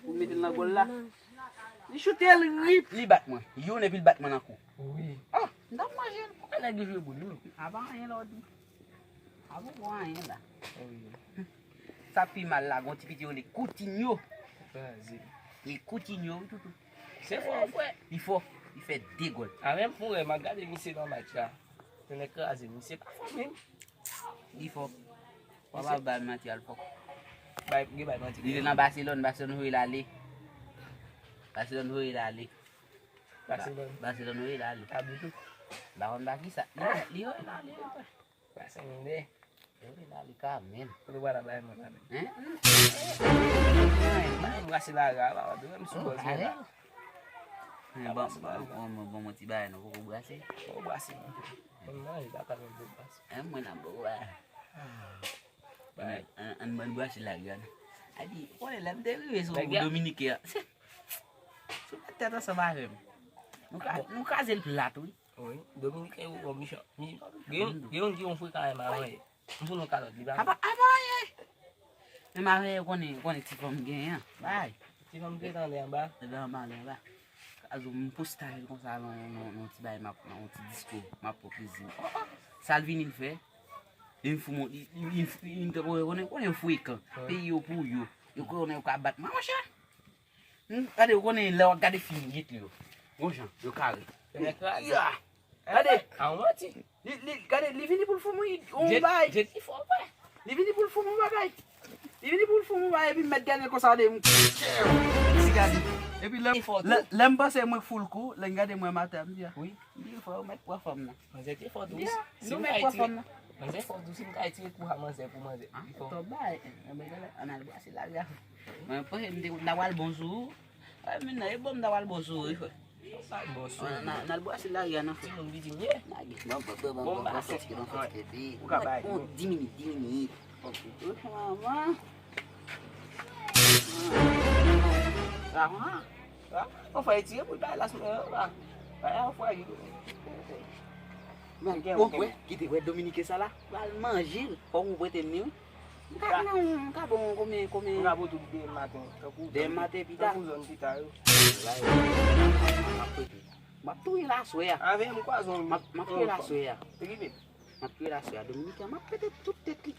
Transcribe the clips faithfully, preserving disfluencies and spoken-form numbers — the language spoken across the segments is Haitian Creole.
Pou mete l nan gòl la. Li choute l rip. Li bat mwen. Youn epi l bat mwen nan kou. Wi. Ah, m t ap manje l. Poukò nèg yo jwe boul wi? A pa anyen lè w di. A poko anyen la. Wi. Sa pi mal la, gon ti piti yo li Coutinho. Kraze. Li Coutinho wi toutou. Se fò frè. Li fò. Li fè de gòl. A menm pou wè, m ap gade misye nan match la. Tennè kraze misye pa fò menm. Li fò. Papa bay manti al fò. Bay, gen bay manti. Li te nan Barcelone, Barcelone voye l ale. Barcelone voye l ale. Barcelone. Barcelone voye l ale. Aboutou. M pa konn pa kisa. Li, li voye l ale. Barcelone. Li voye l ale kanmenm. Kote w pral bay mwen la menm? Hein? Bay mwen brase la la, la, la, m sou bòz mwen la. Bon, bon, bon, bon, bon, ti bagay nou poko brase. Poko brase. Mwen manje, pa ka mwen poko brase. Hein, mwen nan poko brase. Bay. Ann, ann, ann ban brase lari a non. A di, konnen lè m te rive sou Dominiken an. Sou mèt tèt ansanm avè m. Nou ka, nou kraze l plat, wi. Wi, Dominiken yo bon mechan. Gen, gen youn ki yon frekan avè m avan yè. M pou nou kalòt, li pa. Apa, apa, ye. Men m avè yo konnen, konnen ti fanm genyen an. Bay. Ti fanm te tande anba. Te anba, anba. Kazo, m poste avè l konsa, non, non, non, ti bagay, m ap, non, ti disko, m ap pran plezi. Oh, oh. Sa l vini l fè? Li fou, li, li, li, li, li, konnen, konnen, konnen frekan. Peyi yo pou yo. Yo konnen yo ka bat mwen, monchè. Hmm, gade, ou konnen lè w ap gade fim, gete yo. Gon jan, yo kare. Ya! Gade! A w manti. Li, li, gade, li vini pou l fou mwen, on bay. Jeti fò, vre. Li vini pou l fou mwen, bay. Li vini pou l fou mwen, bay, epi m mèt gade l konsa, de m. Ti gade. Epi lè, lè, lè m panse mwen fou l kou, lè m gade mwen maten, m di, a. Wi. M di, frè, ou mèt pran fanm nan. Manzè te fò tou. Yo, si nou m mèt pran fanm nan. Manzè fò tou, si m ka retire kou a manzè pou manzè. Ah, li fò. Tòp bay. Ann al brase lari a. Mwen panse m te konn ta pral bon sou ou. Ay, men nan, e bon m ta pral bon sou ou, wi, frè. Sa bon sou ou. N al brase lari a, non, frè. Timoun piti m ye. Bon, bon, bon, bon, bon, fatike, bon, fatike, pi. Ou ka bay. Bon, dis minit, dis minit. Ok. Wi, manman. Ah, ah. Ah, on fè retire pou l bay la sou mwen, ah. Bay a, on fè. Men, ou wè, kite wè Dominiken sa la, pral manje l. Fòk ou prete m li, wi. M ka, m ka, m ka bon konbyen, konbyen? M ka bon tout demen maten, tankou. Demen maten, pita. Tankou zòn pita yo. M ap prete. M ap touye l aswè a. Avè m kwaze yon. M ap, m ap touye l aswè a. Okipe. M ap touye l aswè a. Dominiken, m ap pete tout tèt li.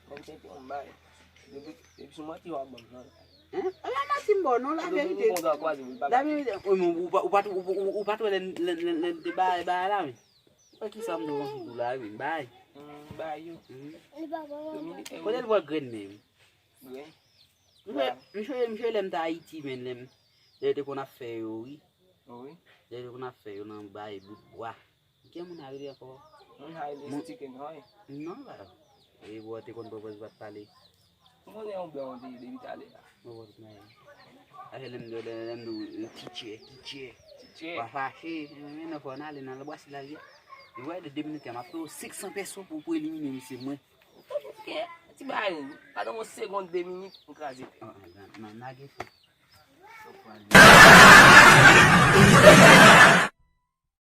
Bon, se pou m bay. Depi, depi sou manti w ap ban m, non. Hein? E pa manti m ba w, non, laverite. Laverite. Wi, men ou pa, ou pa, ou, ou, ou, ou pa t wè lè n, lè n, lè n, lè n te bay, bay la, men. Wè kisa m te konn sou tou la, wi, bay. Hmm, bay yo. Hmm. Dominiken. Kote l pran grenn menm? Grenn? Misye, misye, misye lè m t Ayiti, men lè m, lè yo te konn ap fè yo, wi. Wi. Lè yo te konn ap fè yo nan bay bout bwa. Gen moun a rele ankò. Moun a rele Sticky Noy. Non, la. E bò te konn pran pòz pa t pale. M konnen yon blan yon te ye depi talè la. Mwen wè tout bagay. Afè lè m di, lè, lè m di w, titjè, titjè. Titjè. W a fache, men nan fò n ale nan brase lari a. Ou wè de de minit, m ap fè w senk san pèso pou, pou elimine misye mwen. Ok, ti bagay, pandan yon segond, de minit, m kraze tèt. An, an, nan, nan lage fè. Fòk w ale.